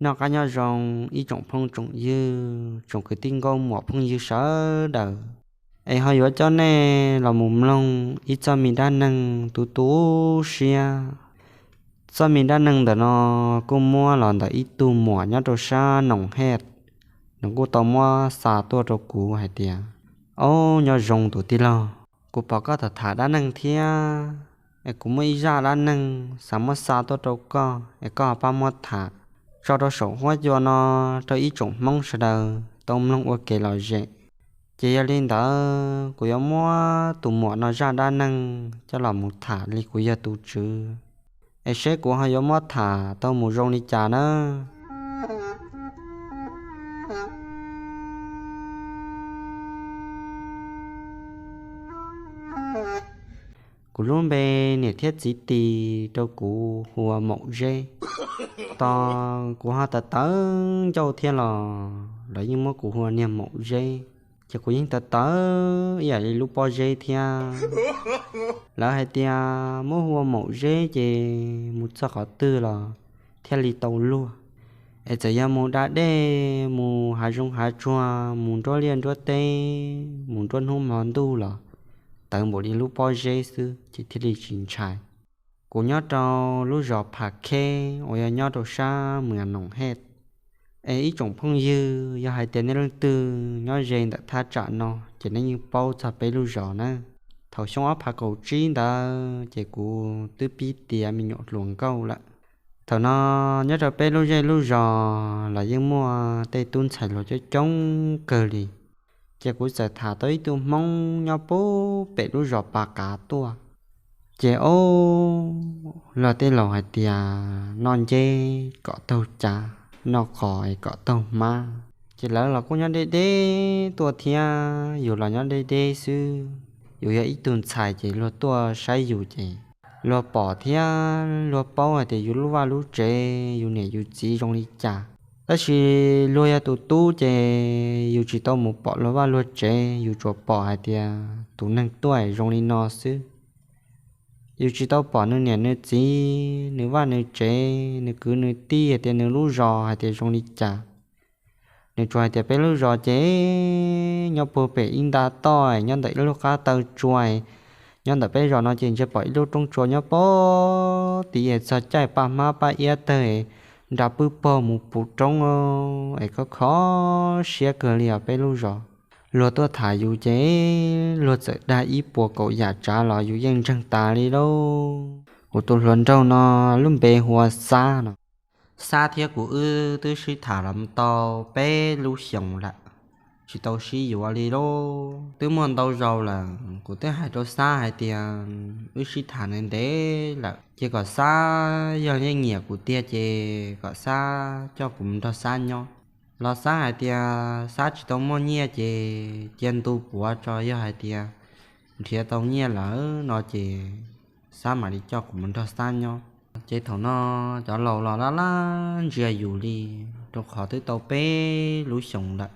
Noj qab nyob zoo ib tsoom phooj tsoom ywg, tsoom kwv tij nkauj muam phooj ywg sawv daws. Es ho yuav coj nej los mus mloog ib txoj me dab neeg tu tu siab. Txoj me dab neeg ntawm no kuj muab los ntawm ib tug muam nyob rau sab Noom Hej, nws kuj tau muab xa tuaj rau kuv hais tias, Ob, nyob zoo tus tij laug, kuv pom koj tham tham dab neeg thiab, es kuv muaj ib zaj dab neeg xav muab xa tuaj rau koj es koj pab muab tham tso rau saum huab cua no rau ib tsoom Hmoob sawv daws tau mloog ua kev lom zem. Ces yog li ntawd kuv yuav muab tus muam no zaj dab neeg coj los mus tham li kuv yog tus tswv, es seb kuv ho yuav muab tham tau mus zoo li cas nawb. Kuv lub npe niam thiab txiv tis rau kuv hu ua Maum Zeb. Tos kuv ho tawv tawv ncauj thiab los lawv yeej muab kuv hu ua niag Maum Zeb, ces kuv yeej tawv tawv ib yam li lub pob zeb thiab. Lawv hais tias muab hu ua Maum Zeb ces mus txog qhov twg los thiaj li tau luag. Es txawm yog mus da dej, mus hav zoov hav tsuag, mus nruab liaj nruab teb, mus nruab hnub hmo ntuj los tawv npaum li lub pob zeb xwb ces thiaj li tsis ntshai. Kuv nyob rau lub zos Phav Kheb uas yog nyob rau sab Mws Noom Hej. Es ib tsoom phooj ywg, yog hais tias nej leej twg nyob ze ntawm thaj tsam no ces nej yeej paub txog peb lub zos na. Thaum xyoo ob phav kaum tsib ntawd ces kuv twb pib tiav me nyuam hluas nkauj lawm. Thaum no nyob rau peb lub zej lub zos los yeej muaj tej tub ntxhais hluas coob coob kawg li. Ces kuv txawm tham tau ib tug Hmoob nyob puag pem lub zos Pas Qav tuaj. Ces ob, luag tej laus hais tias noj nceb kom taug cav, noj qos kom taug hmab. Ces lawv los kuj nyob deb deb tuaj thiab, yus los nyob deb deb xwb. Yus yog ib tug ntxhais ces luag tuaj saib yus ces luag pom thiab luag paub hais tias yus lub vaj lub tsev, yus niam yus txiv zoo li cas. Tab sis luag yog tus tub ces yus tsis tau mus pom luag vaj luag tsev, yus tsuas pom hais tias tus neeg tuaj zoo li no xwb. Yus tsis tau pom nws niam nws txiv, nws vaj nws tsev, nws kwv nws tij, hais tias nws lub zos hais tias zoo li cas. Nws tsuas hais tias peb lub zos ces nyob puag pem ib nta toj, nyob ntawm ib lub qab taw tsua. Nyob ntawm peb zos no ces ntsia pom ib lub roob tsua nyob puag tid es txog caij paj hmab paj iab tawg, nra pwb pog mus puv roob es kho kho siab kawg li os peb lub zos. Luag tuaj tham yus ces luag txawm dag ib puas kaum yam tsav los yus yeej ntseeg tas li lauj. Kuv tus hluas nraug no lub npe hu ua Xab no. Xab thiab kuv wb twb sib tham los tau peb lub xyoos lawm, tsis tau sib yuav li lauj. Twb muaj ntau zaus lawm, kuv twb hais rau Xab hais tias wb sib tham ntev ntev lawm ces kom Xab, yog yeej nyiam kuv tiag ces kom Xab coj kuv mus nrog Xab nyob. Los Xab hais tias Xab tsis tau muaj nyiaj ces cia ntu puav tso, yog hais tias nrhiav tau nyiaj lawm no ces Xab mam li coj kuv mus nrog Xab nyob. Ces thaum no cov laus los laj laj ntsia yus li, rau qhov twb tau peb lub xyoos lawm,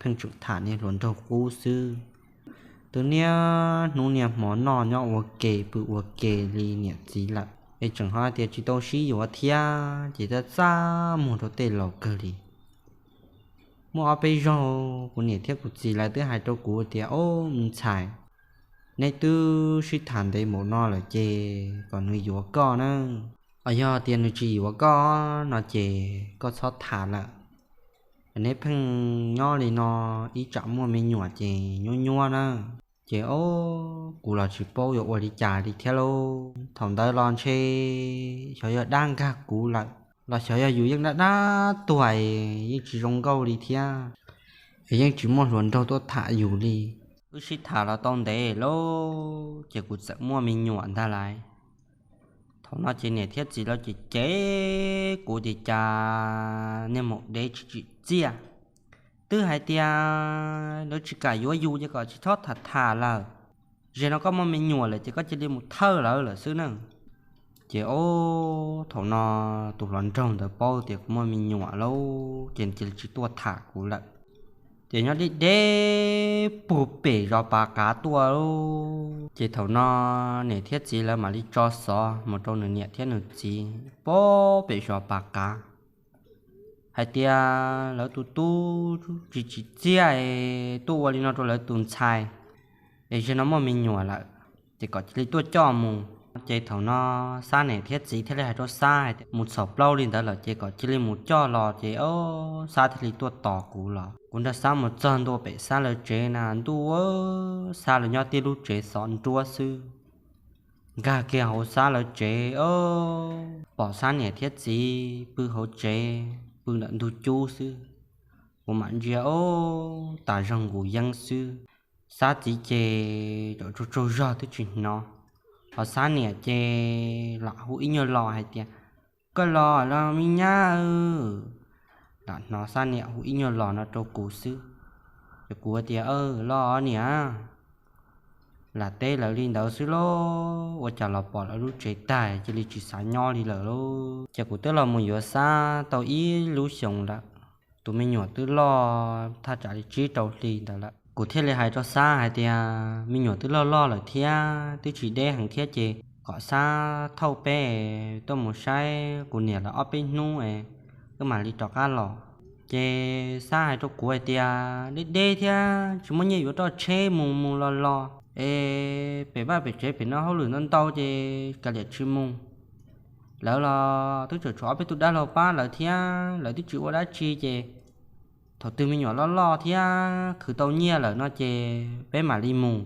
pheej tseem tham niag hluas nraug qub xwb. Twb niaj hnub niaj hmo noj nyob ua ke pw ua ke li niam txiv lawm, es tseem ho tias tsis tau sib yuav thiab ces txaj txaj muag rau tej laus kawg li. Muaj ob peb zaug kuv niam thiab kuv txiv lawv twb hais rau kuv tias, Ob, me ntxhais, neb twb sib tham ntev npaum no lawm ces kom nws yuav koj na. Os, yog tias nws tsis yuav koj no ces koj txhob tham lawm. Neb pheej nyob li no, ib tsam muaj me nyuam ces nyuab nyuab na. Ces ob, kuv los tsis paub yuav ua li cas li thiab lauj. Thaum ntawd los ntshe xyov yog dab nkag kuv lawm, los xyov yog yus yeej dab dab tuag, yeej tsis zoo nkauj li thiab, es yeej tsis muaj hluas nraug tuaj tham yus li. Wb sib tham los tau ntev lauj, ces kuv txawm muaj me nyuam ntag lauj. Thaum no ces niam thiab txiv lawv cem cem kuv tias cas niag maum dev tsis tsim txiaj. Twb hais tias lawv tsis kam yuav yus ces kom tsis txhob tham tham lawm. Zaum no koj muaj me nyuam lawm ces koj cia li mus thawj lawv lawm xwb na. Ces ob, thaum no tus hluas nraug ntawd paub tias kuv muaj me nyuam lauj, ces cia li tsis tuaj tham kuv lawm. Ces nyob deb deb puag pem zos Pas Qav tuaj lauj. Ces thaum no niam thiab txiv lawv mam li tso xov mus rau nws niam thiab nws txiv puag pem zos Pas Qav. hais tias lawv tus tub tsis tsim txiaj es tuaj ua li no rau lawv tus ntxhais, es zaum no muaj me nyuam lawm, ces kom cia li tuaj coj mus. Ces thaum no Xab niam thiab txiv thiaj li hais rau Xab hais tias mus txhaum plaub li ntawd lawm ces kom cia li mus coj los. Ces o, Xab thiaj li tuaj tos kuv los. Kuv nrog Xab mus txog ntua pem Xab lawv tsev na, ntuj, Xab lawv nyob tib lub tsev xov nruab xwb. Nkag kiag hauv Xab lawv tsev, pom Xab niam thiab txiv pw hauv tsev pw ntawm ntug cub xwb. Kuv mam ntsia, o, tas zog nkaus yeeb xwb. Xab txiv ces tsaug tsaug zog twb tsis hnov, ho Xab niam ces lam hu ib nyuag los hais tias, koj los los me nyab. Lam hnov Xab niam hu ib nyuag los no rau kuv xwb. Ces kuv tias, los niam. Lam teb lawv li ntawd xwb lauj, ua cas los pom lawv lub tsev tag cia li tsis xav nyob li lawm lauj. Ces kuv twb los mus yuav Xab tau ib lub xyoos lawm, tus me nyuam twb loj thaj tsam li tsib rau hli ntawd lawm. Kuv thiaj li hais rau Xab hais tias me nyuam twb loj loj lawm thiab twb tsis deb heev thiab ces kom Xab thauj peb tuaj mus saib kuv niam lawv ob peb hnub es wb mam li rov qab los. Ces Xab hais rau kuv hais tias deb deb thiab tsis muaj nyiaj yuav roj tsheb mus mus los los es pem vaj pem tsev pem no hauj lwm ntau ntau ces kav liam tsis mus. Lawv los twb tseem tshuav ob peb tug dab laug pab lawv thiab lawv twb tsis ua dab tsi ces thaum twg me nyuam loj loj thiab khwv tau nyiaj lawm no ces peb mam li mus.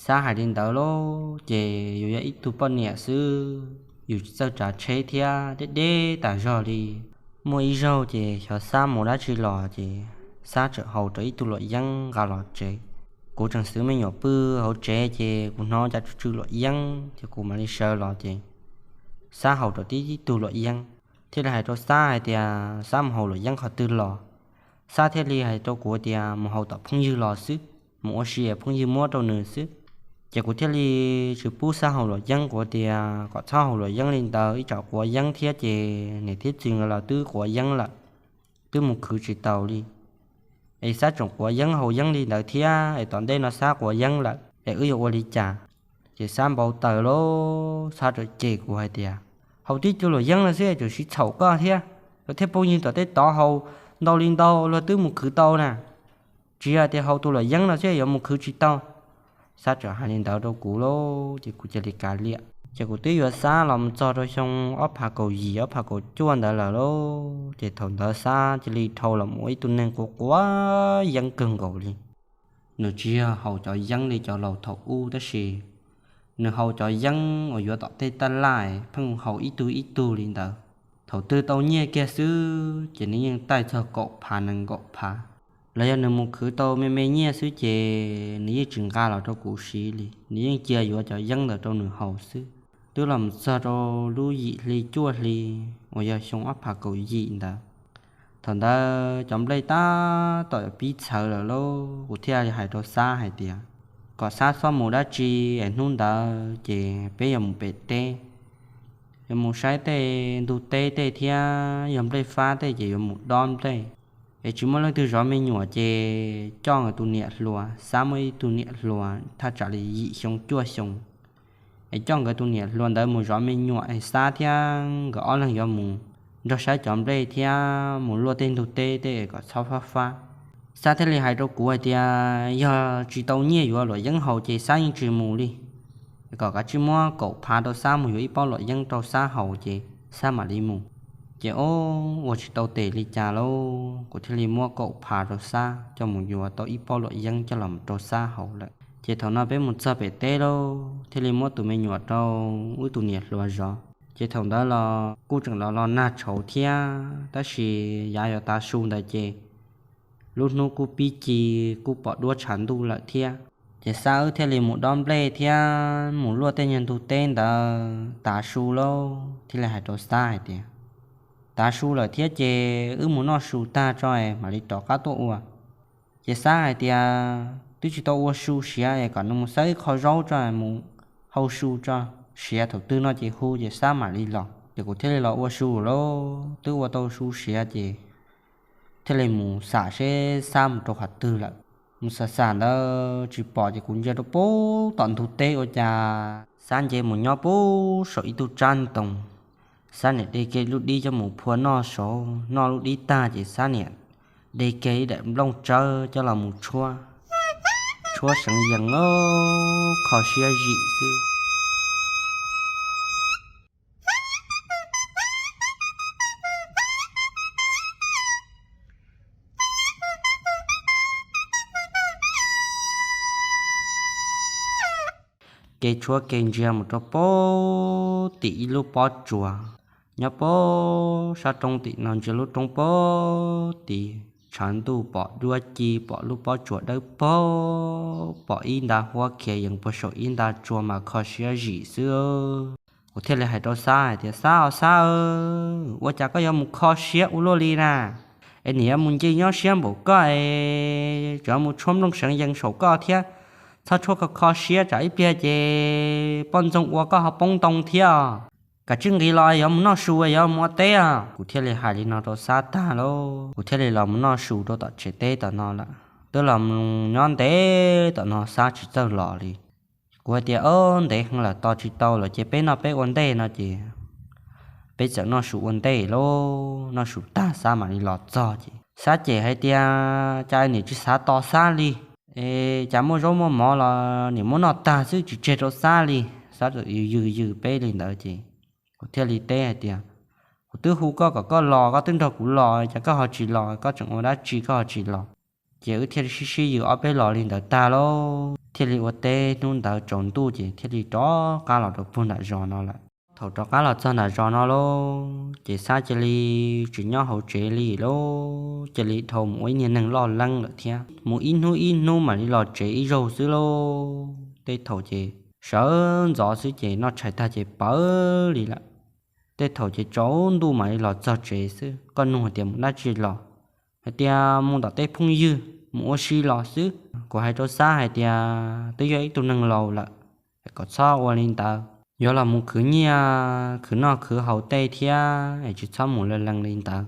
Xab hais li ntawd lauj, ces yus yog ib tug poj niam xwb, yus tsis txawj tsav tsheb thiab deb deb tas zog li. Muaj ib zaug ces xyov Xab mus dab tsi los ces Xab txawm haus rau ib tug luam yeeb nqa los tsev. Kuv tseem xwb me nyuam pw hauv tsev ces kuv hnov cas tsw tsw luam yeeb ces kuv mam li sawv los ces Xab haus rau tib ib tug luam yeeb, thiaj li hais rau Xab hais tias Xab mus haus luam yeeb qhov twg los. Xab thiaj li hais rau kuv tias mus haus tom phooj ywg los xwb, mus ua si phooj ywg muab rau nws xwb. Ces kuv thiaj li tsis pub Xab haus luam yeeb, kuv tias kom txhob haus luam yeeb li ntawd, ib tsam quav yeeb thiab ces niam thiab txiv nkawd los twb quav yeeb lawm, twb mus khwv tsis taus li. Es Xab tseem quav yeeb haus yeeb li ntawd thiab es tom ntej no Xab quav yeeb lawm es wb yuav ua li cas? Ces Xab npau taws lauj, Xab txawm cem kuv hais tias haus tib tug luam yeeb no xwb tseem siv txhaum koj thiab, koj thiab phooj ywg tom tej tod haus ntau li ntau luag twb mus khwv tau na, tsis yog tias haus tus luam yeeb no xwb yuav mus khwv tsis tau. Xab txawm hais li ntawd rau kuv lauj, ces kuv cia li kav liam. Ces kuv twb yuav Xab los mus txog rau xyoo ob phav kaum yim ob phav kaum cuaj ntawd lawm lauj, ces thaum ntawd Xab cia li dhau los mus ua ib tug neeg quav quav yeeb kawg nkaus li. Nws tsis yog haus cov yeeb li cov laus thaum ub tab sis nws haus cov yeeb uas yuav tom tej taj laj, pheej haus ib tug ib tug li ntawd. Thaum twg tau nyiaj kiag xwb ces nws yeej taij txog kaum phav nees nkaum phav. Los yog nws mus khwv tau me me nyiaj xwb ces nws yeej tsis nqa los rau kuv siv li, nws yeej cia yuav cov yeeb ntawd rau nws haus xwb. Twb los mus txog rau lub yim hli cuaj hli uas yog xyoo ob phav kaum yim ntawd, thaum ntawd cov nplej tab tom pib txhawv lawm lauj, kuv thiaj li hais rau Xab hais tias kom Xab txhob mus dab tsi es hnub ntawd ces peb yuav mus pem teb, yuav mus saib tej ntug teb tej thiab yog nplej fab tej ces yuav mus dob nplej. Es tsis muaj leej twg zov me nyuam ces coj nkawd tus niam hluas, Xab muaj ib tug niam hluas thaj tsam li yim xyoo cuaj xyoo, es coj nkawd tus niam hluas ntawd mus zov me nyuam es Xab thiab nkawd ob leeg yuav mus nrog saib cov nplej thiab mus luaj tej ntug teb tej kom txhob fab fab. Xab thiaj li hais rau kuv hais tias yog tsis tau nyiaj yuav luam yeeb haus ces Xab yeej tsis mus li, kom kav tsij muab kaum phav rau Xab mus yuav ib pob luam yeeb rau Xab haus ces Xab mam li mus. Ces o, ua tsis tau tes li cas lauj, kuv thiaj li muab kaum phav rau Xab coj mus yuav tau ib pob luam yeeb coj los rau Xab haus lawm. Ces thaum no peb mus txog pem teb lauj, thiaj li muab tus me nyuam rau wb tus niam hluas zov. Ces thaum ntawd los kuj tseem los los nag tshauv thiab, tab sis yav yuav tav su ntawd ces lub hnub kuj pib ci, kuj pom duab tshav ntuj lawm thiab. Ces Xab wb thiaj li mus dob nplej thiab mus luaj tej nyuag ntug teb ntawd tav su lauj, thiaj li hais rau Xab hais tias, tav su lawm thiab ces wb mus noj su tag tso mam li rov qab tuaj ua. Ces Xab hais tias twb tsis tau ua su siav es kom nws mus xawb ib qho zaub tso mus hau su tso, siav thaum twg no ces hu ces Xab mam li los. Ces kuv thiaj li los ua su lauj, twb ua tau su siav ces thiaj li mus xam seb Xab mus rau qhov twg lawm. Mus xam xam ntawd tsis pom ces kuv ntsia rau pub tom ntug teb ua cas Xab nce mus nyob pub saum ib tug tsab ntoo. Xab niam de kiag lub dib coj mus phua noj saud, noj lub dib tag ces Xab niam de kiag ib daim nplooj tsawb coj los mus tshuab, tshuab seev yees kho siab zim xwb. Ke tshuab ke ntsia mus rau pem tim ib lub pob tsuas, nyob pem sab roob tim no ntsia lub roob pem tid, tshav ntuj pom duab ci, pom lub pob tsuas dawb paug, pom ib nta huab khiav yees puag saum ib nta tsua mas kho siab zim xwb. Kuv thiaj li hais rau Xab hais tias, Xab os Xab, ua cas koj yuav mus kho siab ua luaj li na? Es nim yuav mus nce nyob siab npaum koj es tseem mus tshuab nplooj seev yees saum koj thiab. Txhob tshuab kho kho siab, tsam ib pliag ces poj ntxoog ua koj ho poob ntoo thiab. Kav tsij nqis los yuav mus noj su, yuav mus ua teb os. Kuv thiaj li hais li no rau Xab tag lauj, kuv thiaj li los mus noj su rau tom tsev teb tom no lawm. Twb los mus nyob ntev tom no Xab tsis txawj los li. Kuv hais tias, Ob, ntev heev lawm tos tsis tau lawm ces peb noj peb ua ntej no ces peb txawm noj su ua ntej lauj. Noj su tag Xab mam li los txog ces Xab cem hais tias, Cas niam tsis xav tos Xab li? Es cas muaj zaub muaj mov los niam muab noj tag xwb tsis tseg rau Xab li? Xab txawm yws yws yws peb li ntawd ces kuv thiaj li teb hais tias, Kuv twb hu koj kom koj los, koj twb nrog kuv los, cas koj ho tsis los? Koj tseem ua dab tsi koj ho tsis los? Ces wb thiaj li sib sib yws ob peb los li ntawd tag lauj, thiaj li ua teb hnub ntawd tsaus ntuj ces thiaj li rov qab los rau puag nram zos no lawm. Thaum rov qab los txog nram zos no lauj, ces Xab cia li tsis nyob hauv tsev li lauj, cia li dhau mus ua ib niag neeg loj leeb lawm thiab. Mus ib hnub ib hnub mam li los tsev ib zaug xwb lauj. Tej thaum ces sawv ntxov xwb ces noj tshais tag ces pawv li lawm. Tej thaum ces tsaus ntuj mam li los txog tsev xwb. Koj nug hais tias mus dab tsi los, hais tias mus tom tej phooj ywg mus ua si los xwb. Kuv hais rau Xab hais tias twb yog ib tug neeg laus lawm, kom txhob ua li ntawd, yuav los mus khwv nyiaj khwv noj khwv haus tej thiab es tsis txhob mus lees lees li ntawd.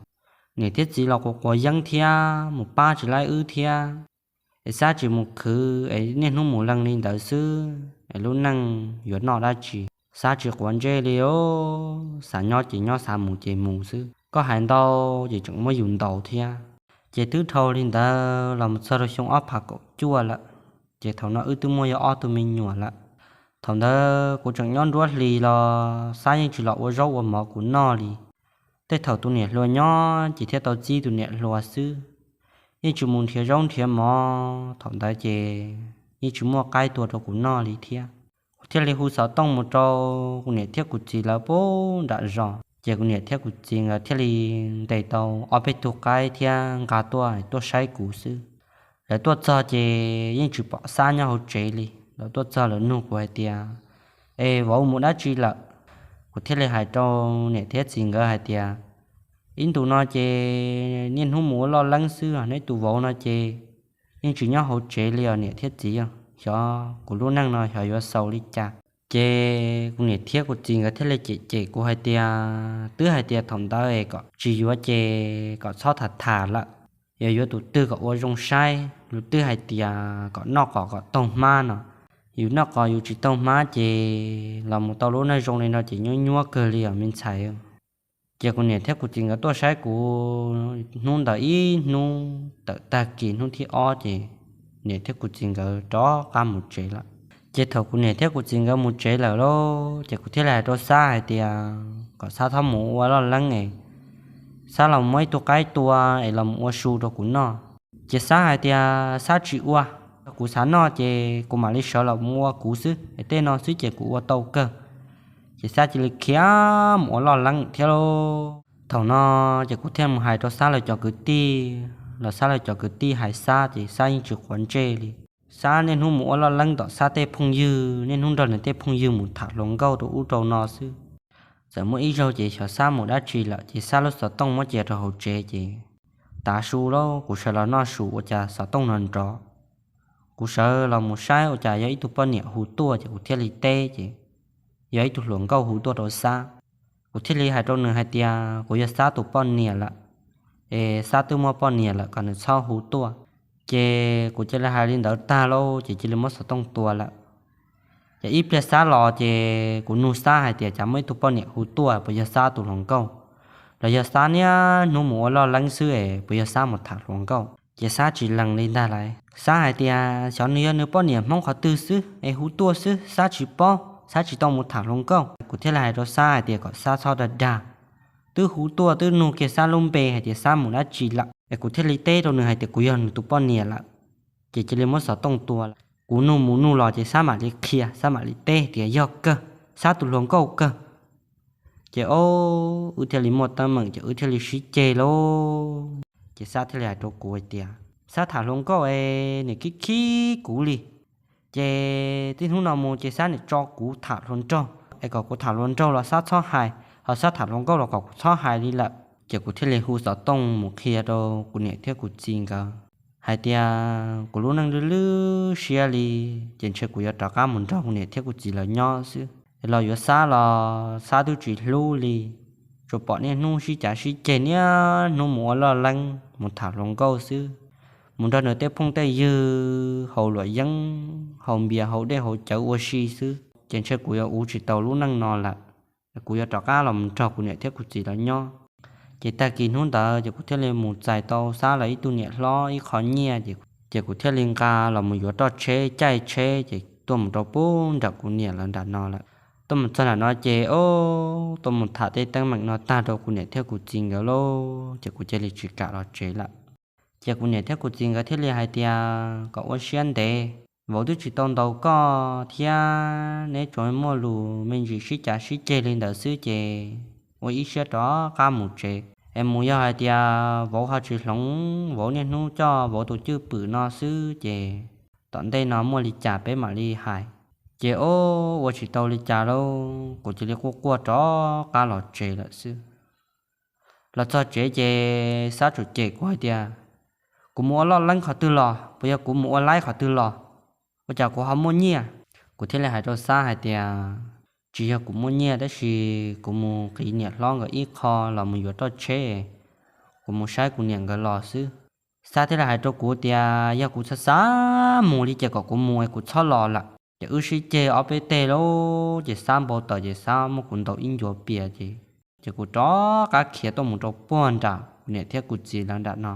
Niam thiab txiv los quav quav yeeb thiab mus pab tsis laib wb thiab. Es Xab tsis mus khwv es niaj hnub mus lees li ntawd xwb es lub neej yuav noj dab tsi? Xab tsis quav ntsej li os, xav nyob ces nyob, xav mus ces mus xwb. Koj hais ntau ces tseem muab yus ntaus thiab. Ces twb dhau li ntawd los mus txog rau xyoo ob phav kaum cuaj lawm, ces thaum no wb twb muaj yog ob tug me nyuam lawm. Thaum ntawd kuv tseem nyob nruab hlis los Xab yeej tsis los ua zaub ua mov kuv noj li. Tej thaum tus niam hluas nyob ces thiaj tau txib tus niam hluas xwb, yeej tsis mus nrhiav zaub nrhiav mov. Thaum ntawd ces yeej tsis muaj qaib tua rau kuv noj li thiab. Kuv thiaj li hu xov tooj mus rau kuv niam thiab kuv txiv lawv pem nram zos, ces kuv niam thiab kuv txiv nkawd thiaj li ntes tau ob peb tug qaib thiab nqa tuaj, tuaj saib kuv xwb. Lawv tuaj txog ces yeej tsis pom Xab nyob hauv tsev li. Lawv tuaj txog lawv nug kuv hais tias, Es vauv mus dab tsi lawm? Kuv thiaj li hais rau niam thiab txiv nkawd hais tias, Ib ntus no ces niaj hnub mus ua loj leeb xwb, neb tus vauv no ces yeej tsis nyob hauv tsev li os niam thiab txiv. Xyov kuv lub neej no xyov yuav xaus li cas. Ces kuv niam thiab kuv txiv nkawd thiaj li cem cem kuv hais tias, Twb hais tias thaum ntawd es kom tsis yuav ces kom txhob tham tham lawm, yog yuav tus twg kom ua zoo saib. Lus twb hais tias kom noj qos kom taug hmab no, yus noj qos yus tsis taug hmab ces los mus tau lub neej zoo li no ces nyuab nyuab kawg li os me ntxhais. Ces kuv niam thiab kuv txiv nkawd tuaj saib kuv hnub ntawd ib hnub tawm tag kis hnub thib ob ces niam thiab kuv txiv nkawd rov qab mus tsev lawm. Ces thaum kuv niam thiab kuv txiv nkawd mus tsev lawm lauj, ces kuv thiaj li hais rau Xab hais tias kom Xab txhob mus ua loj leeb es Xab los muab ib tug qaib tua es los mus ua su rau kuv noj. Ces Xab hais tias Xab tsis ua, kuv xav noj ces kuv mam li sawv los mus ua kuv xwb, es tej no xwb ces kuv ua tau kawg. Ces Xab cia li khiav mus ua loj leeb thiab lauj. Thaum no ces kuv thiaj mus hais rau Xab lawv cov kwv tij, los Xab lawv cov kwv tij hais Xab ces Xab yeej tsis quav ntsej li. Xab niaj hnub mus ua loj leeb tom Xab tej phooj ywg, niaj hnub nrog nws tej phooj ywg mus tham hluas nkauj rau ub rau no xwb. Txawm muaj ib zaug ces xyov Xab mus dab tsi lawm ces Xab lub xov tooj muab cia rau hauv tsev ces tav su lauj, kuv sawv los noj su ua cas xov tooj no nrov. Kuv sawv los mus saib ua cas yog ib tug poj niam hu tuaj ces kuv thiaj li teb ces yog ib tug hluas nkauj hu tuaj rau Xab. Kuv thiaj li hais rau nws hais tias kuv yog Xab tus poj niam lawm, es Xab twb muaj poj niam lawm kom nws txhob hu tuaj. Ces kuv cia li hais li ntawd tag lauj ces cia li muab xov tooj tua lawm. Ces ib pliag Xab los ces kuv nug Xab hais tias cas muaj ib tug poj niam hu tuaj, puas yog Xab tus hluas nkauj, los yog Xab niaj hnub mus ua loj leeb xwb es puas yog Xab mus tham hluas nkauj. Ces Xab tsis lees li ntag lauj. Xab hais tias xyov nws yog nws poj niam Hmoob qhov twg xwb es hu tuaj xwb, Xab tsis paub, Xab tsis tau mus tham hluas nkauj. Kuv thiaj li hais rau Xab hais tias kom Xab txhob dag dag, twb hu tuaj twb nug kiag Xab lub npe hais tias Xab mus dab tsi lawm es kuv thiaj li teb rau nws hais tias kuv yog nws tus poj niam lawm. Ces cia li muab xov tooj tua lawm. Kuv nug mus nug los ces Xab mam li qhia, Xab mam li teb tias yog kawg, Xab tus hluas nkauj kawg. Ces o, wb thiaj li muaj teeb meem ces wb thiaj li sib ceg lauj. Ces Xab thiaj li hais rau kuv hais tias Xab tham hluas nkauj es niam khib khib kuv li. Ces tib hnub no mus ces Xab niam tso kuv tham hluas nraug, es kom kuv tham hluas nraug los Xab txhob hais, ho Xab tham hluas nkauj los kom kuv txhob hais li lawm. Ces kuv thiaj li hu xov tooj mus qhia rau kuv niam thiab kuv txiv nkawd hais tias kuv lub neej lwj lwj siab li, ces ntshe kuv yuav rov qab mus nrog kuv niam thiab kuv txiv lawv nyob xwb. Es los yuav Xab los Xab twb tsis hlub li, tsuas pom niaj hnub sib cav sib ceg, niaj hnub mus ua loj leeb mus tham hluas nkauj xwb. Mus nrog nws tej phooj tej ywg haus luam yeeb, haus npias, haus dej haus cawv ua si xwb. Ces ntshe kuv yuav uv tsis tau lub neej no lawm, kuv yuav rov qab los mus nrog kuv niam thiab kuv txiv lawv nyob. Ces tag kis hnub ntawd ces kuv thiaj li mus txais tau Xab lawv ib tug niam hlob ib qho nyiaj, ces kuv thiaj li nqa los mus yuav roj tsheb caij tsheb ces tuaj mus rau pub nram kuv niam lawv nram no lawm. Tuaj mus txog nram no ces o, tuaj mus tham tej teeb meem no tag rau kuv niam thiab kuv txiv nkawd lauj, ces kuv cia li tsis kam los tsev lawm. Ces kuv niam thiab kuv txiv nkawd thiaj li hais tias kom ua siab ntev, vauv twb tsis tau ntaus koj thiab, neb tsuas muaj lus me ntsis sib cav sib ceg li ntawd xwb ces ua ib siab rov qab mus tsev. Es mus yog hais tias vauv ho tsis hloov, vauv niaj hnub coj vauv tus cwj pwm no xwb ces tom ntej no muaj li cas peb mam li hais. Ces o, ua tsis tau li cas lauj, kuv cia li quaj quaj rov qab los tsev lawm xwb. Los txog tsev ces Xab tsuas cem kuv hais tias, kuv mus ua loj leeb qhov twg los, puas yog kuv mus ua laib qhov twg los, ua cas kuv ho muaj nyiaj? Kuv thiaj li hais rau Xab hais tias, tsis yog kuv muaj nyiaj tab sis kuv mus qiv niam hlob nkawd ib qho los mus yuav roj tsheb, kuv mus saib kuv niam nkawd los xwb. Xab thiaj li hais rau kuv tias yog kuv xav xav mus li ces kom kuv mus es kuv txhob los lawm. Ces wb sib ceg ob peb teg lauj, ces Xab npau taws ces Xab muab kuv ntaus ib ncua pias ces, ces kuv rov qab khiav tuaj mus rau puag nram kuv niam thiab kuv txiv lawv nram no.